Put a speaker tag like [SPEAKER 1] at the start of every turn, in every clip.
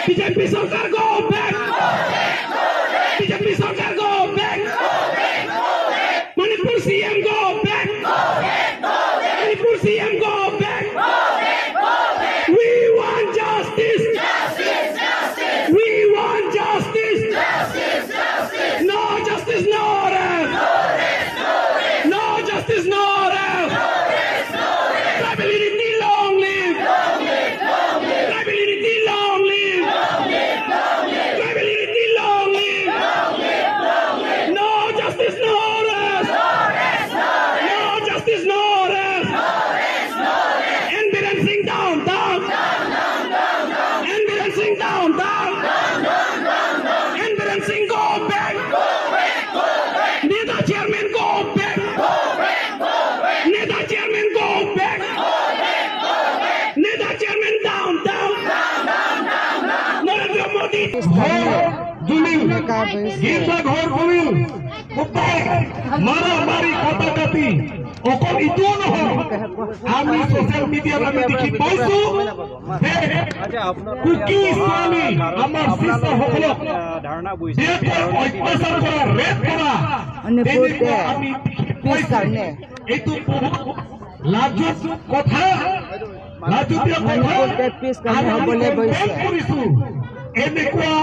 [SPEAKER 1] BJP চৰকাৰ go back! BJP চৰকাৰ go back! Manipur CM go back! Manipur CM go back! We want justice! We want justice! No justice, no rest! No justice, no rest! Tribal unity, long live! Tribal unity, long live! Tribal unity, long live! No justice, no rest! No justice, no rest! N. Biren Singh down, down! N. Biren Singh down, down! N. Biren Singh go back! NEDA chairman go back! NEDA chairman go back! NEDA chairman down, down! Narendra Modi
[SPEAKER 2] গীৰ্জা ঘৰ কৰিল, গোটেই মাৰা মাৰি কটা কাটি। অকল ইটোও নহয়, আমি ছচিয়েল মিডিয়াত আমি দেখি পাইছো যে কুকি ছোৱালী, আমাৰ চিষ্টাৰসকলক অত্যাচাৰ কৰা, ৰেপ কৰা, তেনেকুৱা আমি দেখি পাইছো। এইটো বহুত লাজত কথা, লাজতীয় কথা আৰু আমি কৰিছো এনেকুৱা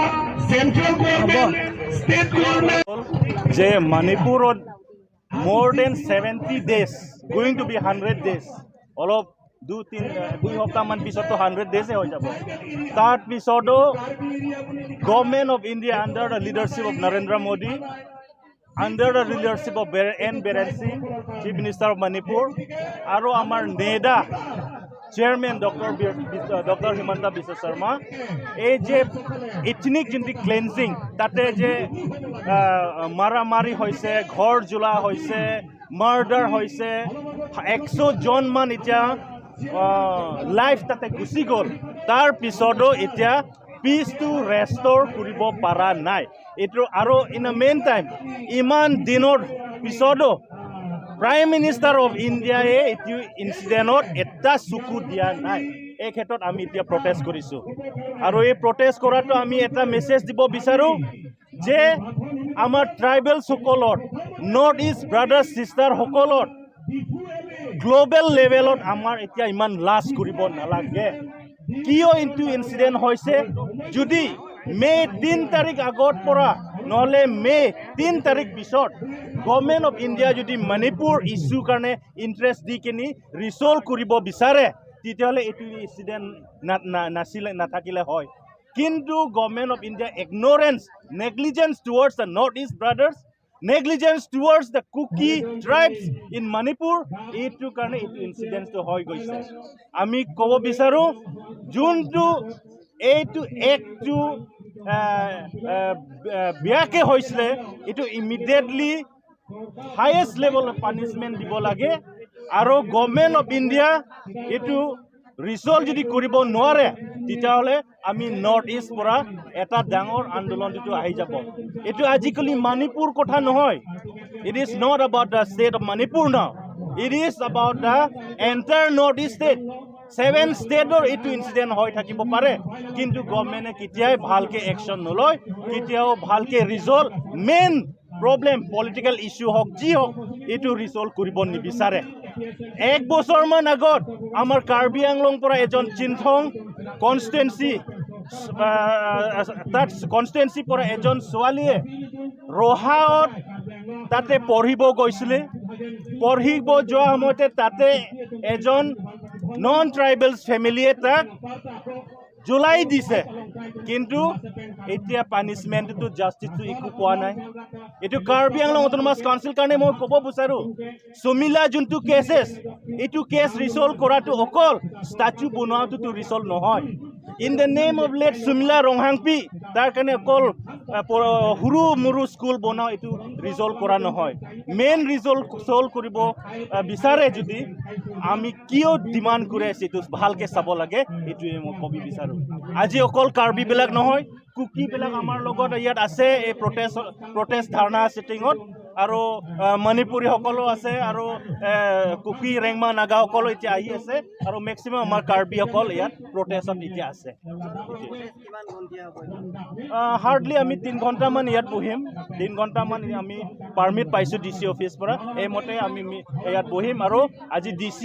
[SPEAKER 2] চেন্ট্ৰেল গভৰ্ণমেণ্ট, ষ্টেট গভৰ্ণমেণ্ট
[SPEAKER 3] যে মণিপুৰত more than 70 days, going to be 100 days, অলপ 2-3 2 সপ্তাহমান পিছততো 100 ডেজে হৈ যাব। তাৰপিছতো Government of India, under the leadership of Narendra Modi, under the leadership of N. Biren Singh, Chief Minister of Manipur, আৰু আমাৰ NADA chairman doctor Himanta Biswa Sarma, এই যে ইথনিক যোনটো ক্লেনজিং, তাতে যে মাৰামাৰি হৈছে, ঘৰ জ্বলা হৈছে, মাৰ্ডাৰ হৈছে, 100 জনমান এতিয়া লাইফ তাতে গুচি গ'ল, তাৰ পিছতো এতিয়া পিচটো ৰেষ্টৰ কৰিব পৰা নাই এইটো। আৰু ইন the mean time ইমান দিনৰ পিছতো প্ৰাইম মিনিষ্টাৰ অফ ইণ্ডিয়াই এইটো ইনচিডেণ্টত এটা চকু দিয়া নাই। এই ক্ষেত্ৰত আমি এতিয়া প্ৰটেষ্ট কৰিছোঁ আৰু এই প্ৰটেষ্ট কৰাটো আমি এটা মেছেজ দিব বিচাৰোঁ যে আমাৰ ট্ৰাইবেলসকলৰ, নৰ্থ ইষ্ট ব্ৰাদাৰ্ছ ছিষ্টাৰসকলৰ গ্ল'বেল লেভেলত আমাৰ এতিয়া ইমান লাজ কৰিব নালাগে। কিয় এইটো ইনচিডেণ্ট হৈছে? যদি মে' 3 তাৰিখ আগত পৰা, নহ'লে মে' 3 তাৰিখ পিছত গভৰ্ণমেণ্ট অফ ইণ্ডিয়া যদি মণিপুৰ ইছ্যুৰ কাৰণে ইণ্টাৰেষ্ট দি কিনি ৰিচল্ভ কৰিব বিচাৰে, তেতিয়াহ'লে এইটো ইনচিডেণ্ট নাছিলে, নাথাকিলে হয়। কিন্তু Government of India ignorance, negligence towards the North East brothers, negligence towards the Kuki tribes in Manipur, এইটো কাৰণে এইটো ইনচিডেণ্টটো হৈ গৈছে। আমি ক'ব বিচাৰোঁ, যোনটো এইটো এক্টটো বেয়াকৈ হৈছিলে, এইটো ইমিডিয়েটলি হায়েষ্ট লেভেলত পানিছমেণ্ট দিব লাগে আৰু গভৰ্ণমেণ্ট অফ ইণ্ডিয়া এইটো ৰিচল্ভ যদি কৰিব নোৱাৰে, তেতিয়াহ'লে আমি নৰ্থ ইষ্ট পৰা এটা ডাঙৰ আন্দোলনটো আহি যাব। এইটো আজিকালি মণিপুৰ কথা নহয়। It is not about the state of Manipur now, it is about the entire North East state. Seven ষ্টেটৰ এইটো ইনচিডেণ্ট হৈ থাকিব পাৰে, কিন্তু গভৰ্ণমেণ্টে কেতিয়াই ভালকৈ একশ্যন নলয়, কেতিয়াও ভালকৈ resolve, main problem political issue হওক, যি হওক, এইটো ৰিজল্ভ কৰিব নিবিচাৰে। এক বছৰমান আগত আমাৰ কাৰ্বি আংলং পৰা এজন চিন্থং কনষ্টিটুৱেঞ্চি, তাত কনষ্টিটুৱেঞ্চিৰ পৰা এজন ছোৱালীয়ে ৰহাত তাতে পঢ়িব গৈছিলে। পঢ়িব যোৱা সময়তে তাতে এজন নন ট্ৰাইবেলছ ফেমিলিয়ে তাক জ্বলাই দিছে। কিন্তু এতিয়া পানিছমেণ্টটো, জাষ্টিছটো একো পোৱা নাই। এইটো কাৰ্বি আংলং অট'নমাছ কাউন্সিল কাৰণে মই ক'ব বিচাৰোঁ, চমিলা যোনটো কেছেছ, এইটো কেছ ৰিচল্ভ কৰাটো অকল ষ্টাচু বনোৱাটোতো ৰিচল্ভ নহয়। In the name of late Sumila Ronghangpi, তাৰ কাৰণে অকল সৰু মৰু স্কুল বনাওঁ, এইটো ৰিজল্ভ কৰা নহয়। মেইন ৰিজল্ভ চল্ভ কৰিব বিচাৰে যদি, আমি কিয় ডিমাণ্ড কৰি আছোঁ, এইটো ভালকৈ চাব লাগে। এইটোৱে মই ক'ব বিচাৰোঁ। আজি অকল কাৰ্বিবিলাক নহয়, কুকিবিলাক আমাৰ লগত ইয়াত আছে এই প্ৰটেষ্ট ধৰ্ণা ছিটিঙত। আৰু মণিপুৰীসকলো আছে আৰু কুকি, ৰেংমা, নাগাসকলো এতিয়া আহি আছে আৰু মেক্সিমাম আমাৰ কাৰ্বিসকল ইয়াত প্ৰটেষ্টত এতিয়া আছে। হাৰ্ডলি আমি 3 ঘণ্টামান ইয়াত বহিম। 3 ঘণ্টামান আমি পাৰ্মিট পাইছোঁ ডি চি অফিচ পৰা, এইমতে আমি ইয়াত বহিম। আৰু আজি DC,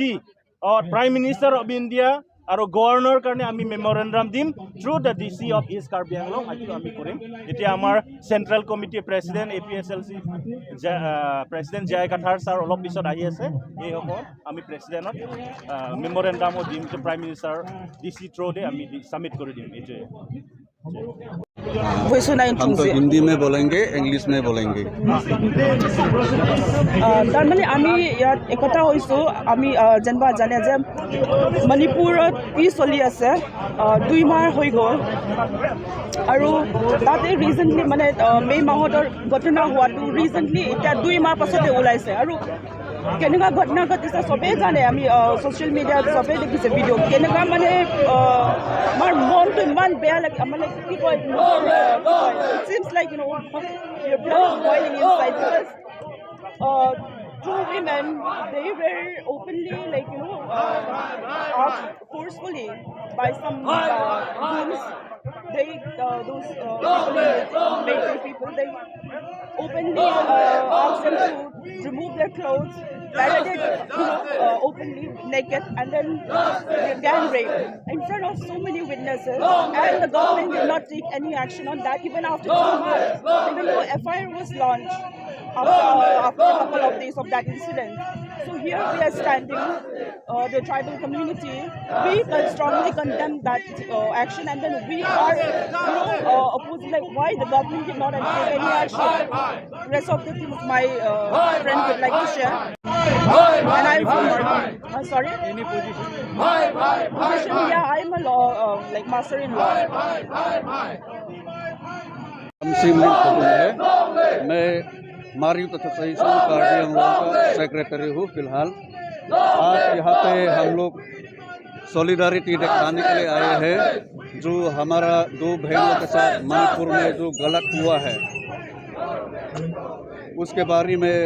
[SPEAKER 3] Prime Minister of India আৰু গভৰ্ণৰ কাৰণে আমি মেমৰেণ্ডাম দিম through the DC of East Karbi Anglong। এইটো আমি কৰিম। এতিয়া আমাৰ central committee president, APSLC president J I Kathar sir অলপ পিছত আহি আছে। এইসকল আমি প্ৰেচিডেণ্টত মেমৰেণ্ডামো দিম, প্ৰাইম মিনিষ্টাৰ ডি চি থ্ৰুতে আমি ছাবমিট কৰি দিম, এইটোৱে।
[SPEAKER 4] हम तो हिंदी में बोलेंगे, इंग्लिश में बोलेंगे।
[SPEAKER 5] তাৰমানে আমি ইয়াত একতা হৈছোঁ। আমি যেনিবা জানে যে মণিপুৰত কি চলি আছে, 2 মাহ হৈ গ'ল আৰু তাতে ৰিচেণ্টলি মানে মে' মাহতৰ ঘটনা হোৱাটো ৰিচেণ্টলি এতিয়া 2 মাহ পাছতে ওলাইছে। আৰু কেনেকুৱা ঘটনা ঘটিছে চবেই জানে, আমি ছ'চিয়েল মিডিয়াত চবেই দেখিছে ভিডিঅ' কেনেকুৱা। মানে আমাৰ মনটো ইমান বেয়া লাগে, মানে কি কয়, seems like boiling inside because two women, they were openly like asked forcefully by some goons. They those people, Meitei people, they openly asked them to remove their clothes, paraded openly naked, and then gang raped in front of so many witnesses. And the government did not take any action on that even after 2 months, even though FIR was launched after a couple of days of that incident. So here we are standing, the tribal community, we strongly condemn that action, and then we are opposing, like, why the government did not take any action. Rest of the things my friend would like to share. And I'm from, sorry?
[SPEAKER 3] Any position?
[SPEAKER 5] Position, yeah, I'm a law, like master in law.
[SPEAKER 4] सिमलिन खतून है। मैं मारियुत association Karbi Anglong का secretary हूँ। फिलहाल आज यहाँ पे हम लोग सॉलिडारिटी दिखाने के लिए आए हैं। जो हमारा दो बहनों के साथ मणिपुर में जो गलत हुआ है, उसके बारे में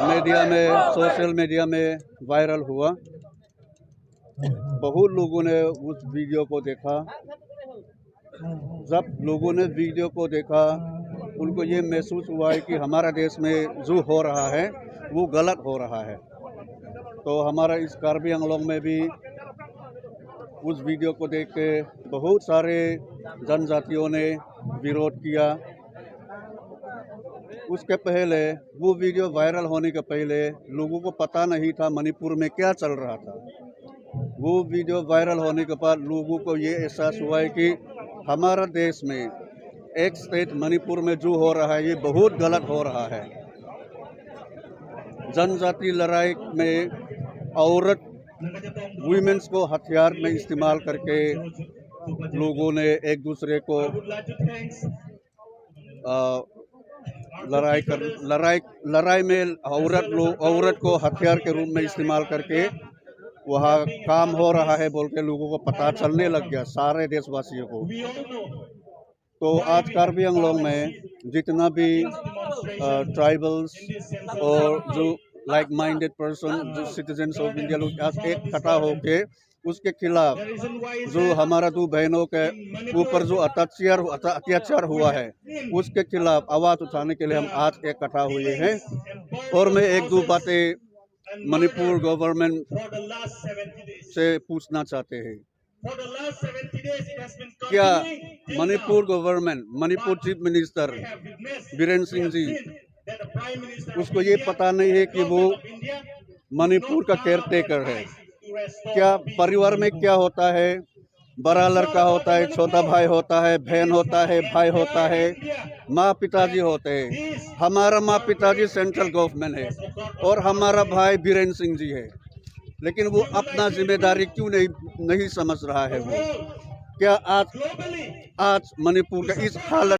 [SPEAKER 4] मीडिया में, सोशल मीडिया में वायरल हुआ। बहुत लोगों ने उस वीडियो को देखा। जब लोगों ने वीडियो को देखा, उनको ये महसूस हुआ है कि हमारा देश में जो हो रहा है वो गलत हो रहा है। तो हमारा इस कार्बी आंगलोंग में भी उस वीडियो को देख के बहुत सारे जनजातियों ने विरोध किया। उसके पहले, वो वीडियो वायरल होने के पहले लोगों को पता नहीं था मणिपुर में क्या चल रहा था। वो वीडियो वायरल होने के बाद लोगों को ये एहसास हुआ है कि हमारा देश में एक स्टेट मणिपुर में जो हो रहा है, ये बहुत गलत हो रहा है। जनजाति लड़ाई में औरत, वुमेन्स को हथियार में इस्तेमाल करके लोगों ने एक दूसरे को लड़ाई कर लड़ाई लड़ाई में औरत लोग, औरत को हथियार के रूप में इस्तेमाल करके वहाँ काम हो रहा है बोल के लोगों को पता चलने लग गया, सारे देशवासियों को। तो आज कार्बी आंगलोंग में जितना भी ट्राइबल्स और जो लाइक माइंडेड पर्सन, जो सिटीजन्स ऑफ इंडिया लोग आज इकट्ठा होके उसके खिलाफ, जो हमारा दो बहनों के ऊपर जो अत्याचार अत्याचार हुआ है, उसके खिलाफ आवाज़ उठाने के लिए हम आज इकट्ठा हुए हैं। और मैं एक दो बातें मणिपुर गवर्नमेंट से पूछना चाहते हैं। क्या Manipur government, Manipur chief minister Biren Singh ji, उसको ये पता नहीं है कि वो मणिपुर का केयर टेकर है? क्या परिवार में क्या होता है? बड़ा लड़का होता है, छोटा भाई होता है, बहन होता है, भाई होता है, माँ पिताजी होते हैं। हमारा माँ पिताजी सेंट्रल गवर्नमेंट है और हमारा भाई बीरेन सिंह जी है, लेकिन वो अपना जिम्मेदारी क्यों नहीं नहीं समझ रहा है वो? क्या आज आज मणिपुर का इस हालत